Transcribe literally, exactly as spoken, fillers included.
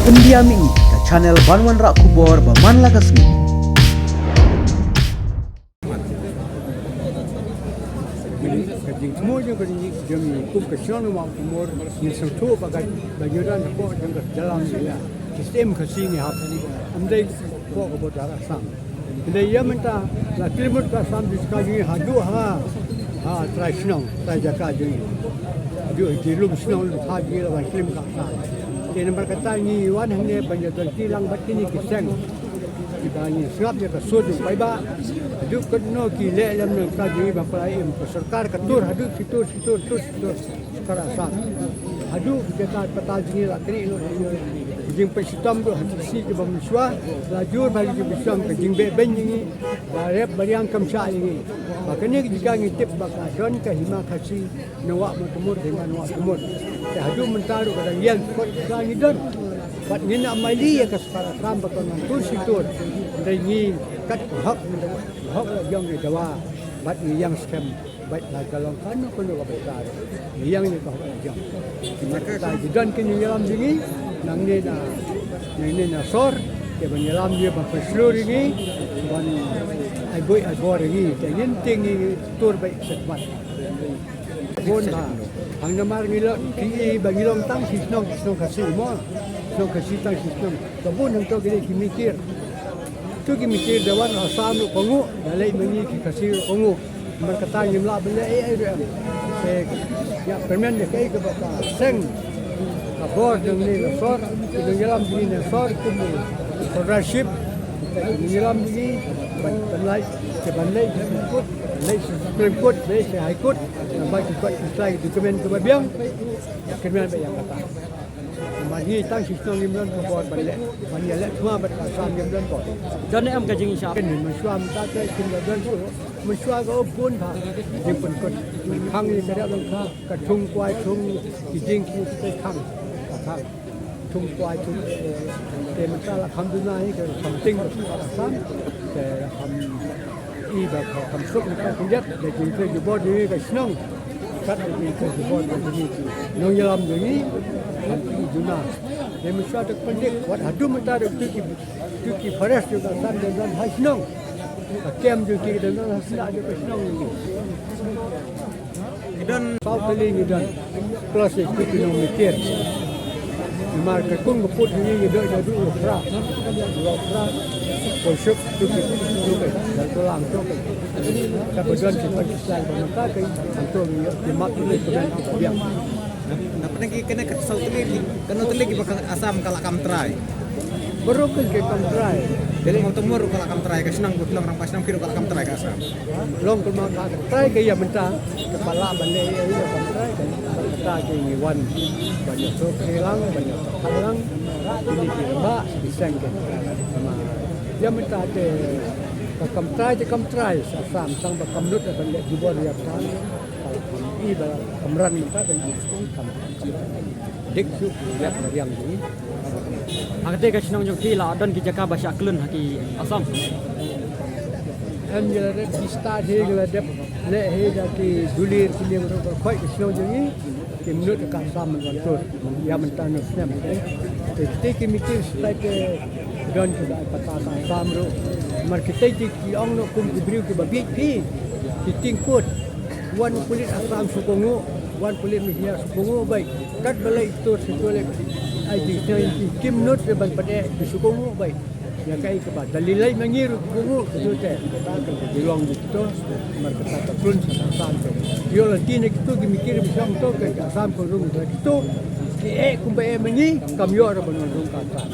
Pyndiam ïa ngi ka channel ban wanrah khubor ba man la ka sngi. Ka jingthmu jong ka jingim jong ngi kum ka shnong Nongmawkhmur, ngi sngewthuh ba ka, ba ngi don hapoh jong ka jylla India. Ki syiem Khasi ngi hap, ym dei hapoh ka border Assam. Hynrei ïa mynta la klim lut ka Assam, jong ka jong ngi haduh ha, ha trai shnong, trai jaka jong ngi. Haduh ha ki lum shnong lum ha jong ngi la wan klim ka Assam. Te namar kata ngi wan hangne ban ïa don ti lang bad kine ki seng. Kiba ngi sngap ïa ka sur jong paidbah. Haduh katno ki leh lem na ka jong ngi ba pynlait im, ka sorkar ka tur haduh ki tur, ki tur, tur, ki tur. Ka rasa haduh ki jaka patal jong ngi la kri lut, jingpynshitom ruh ha ki sngi kiba mynshuwa, la jur ba ki jingpynshitom, ka jingbeh beiñ jong ngi ba rep ba riang kam shah jong ngi. Ba kane ka jaka ngi tip ba ka don ka hima Khasi Nongwah Mawkhmur, ka hima Nongwah Mawkhmur. Te haduh mynta ruh ka dang ïeng kot ka ngi don. Bad ngin ym mali ïa ka sorkar Assam ba ka ngan tur shi tur. Hynrei ngi kat ka hok, ka hok la jong ngi dawa bad ngi ïeng skhem. Bad la ka long kano kano ka bynta ruh, ngi ïeng ïa ka hok la jong. Namar kata ki don ki nongïalam jong ngi nangne na, nangne na sor, te ban ïalam ïa ba pynslur ïa ngi ban ai buit ai bor ïa ngi, te ngin tieng ngi tur beit shakhmat. Bun ba hang namar ngi long, ki i ba ngi long tang shi shnong, shnong Khasi mo, shnong Khasi tang shi shnong. Ka bun hangto ki dei ki mitir. Tu ki mitir da wan Assam ruh kohnguh, da leit ma ngi ki Khasi ruh kohnguh. Namar kata ngim lah ban leh ei ei ruh em. Te ïa pyrmen ïa kaei kaba ka seng, ka bor jong ngi na sor, ki nongïalam jong ngi na sor, kum ki federalship, ki nongïalam jong ngi ban pynlait, ki ban leit sha Supreme Court, leit sha Supreme Court, leit sha High Court, namar ki kot ki trai ki document kiba biang, ïa kyrmen ba ïa kata. Namar ngi tang shi shnong ngim don ka bor ban leh, ban ïaleh thma bad ka Assam ngim don bor. Don em ka jingshah. Kane mynshuwa mynta te kim da don shuh, mynshuwa ka up bun bha. Jingpynkut khang ïa ka riat lyngkha, ka thung kwai thung, ki jingkiew ki khang, ka khang. Thung kwai thung, eh, te mynta la kham duna hi ka something ka Assam, te la kham i ba ka kam suk ka khyndiat, da jingtrei jubor jong ngi ka shnong. Kat da jingtrei jubor jong ngi ki nongïalam jong ngi, kham i duna. Te mynshuwa da pyndik, wat haduh mynta da tu ki, tu ki forest jong ka Assam da don ha shnong. Ka kem jong ki da don ha shnong jong ka shnong jong ngi. Ngi don saw tylli ngi don. Plus ïa ki nongmitir. Namar ka kung ka put ngi ngi don ïa du u phra. U phra. Ko shup tu ki tu ki. Dan ko lang tu ki. Ka ba don ki pa ki slai ba mata ki. Anto ngi ïa ki mat ki ki ban ki biang. Napa nang ki kena ka saw tylli ki. Kano tylli ki ba ka Assam ka la kam trai. Baroh ki ka kam trai. Jadi mau temur ka la kam trai ka shnong, ka shnong Rangpa shnong ki ka la kam trai ka Assam. Long kumno ka trai ka ïa mynta, ka pala ban leh ïa ïa ka trai ka, ka ta ki ngi wan ban ïa sok ri lang, ban ïa sok lang, ini ki ba ki seng ka. Sama ïa mynta te ka kam trai te kam trai sa sam sang ba kam lut ban leh jubor ïa ka. Ka kam i ba kam ran mynta ka i kam kam dik suk ïa ka riang ni. Ha kata ka shnong jong phi la don ki jaka ba shah klun ha ki Assam. Em, ngi la dep ki stad hi, ngi la dep leh hi da ki dulir ki niam ruh ba khoi ka shnong jong ngi. Ki mut ka Assam ban tur ïa mynta ngi snem. Te kita ki mitir stad te don ki ba pata ka Assam ruh. Mar kita ki ong noh kum ki briew ki ba bieit phi. Ki tieng kut. Wan pulit Assam shu kohnguh, wan pulit Meghalaya shu kohnguh beit. Kat ba leit tur shu tur leit. Ai jingshai ki kim nud ban pyneh ki shu kohnguh beit. Ïa kaei kaba da lei lei ma ngi ruh kohnguh kito te. Kata ka jingong jong kito. Namar kata ka prun sa Assam te. Ïoh lynti na kito ki mitir ba shong to ka Assam ka rung ka kito. Ki eh kumba eh ma ngi kam ïoh ruh ban rung ka Assam.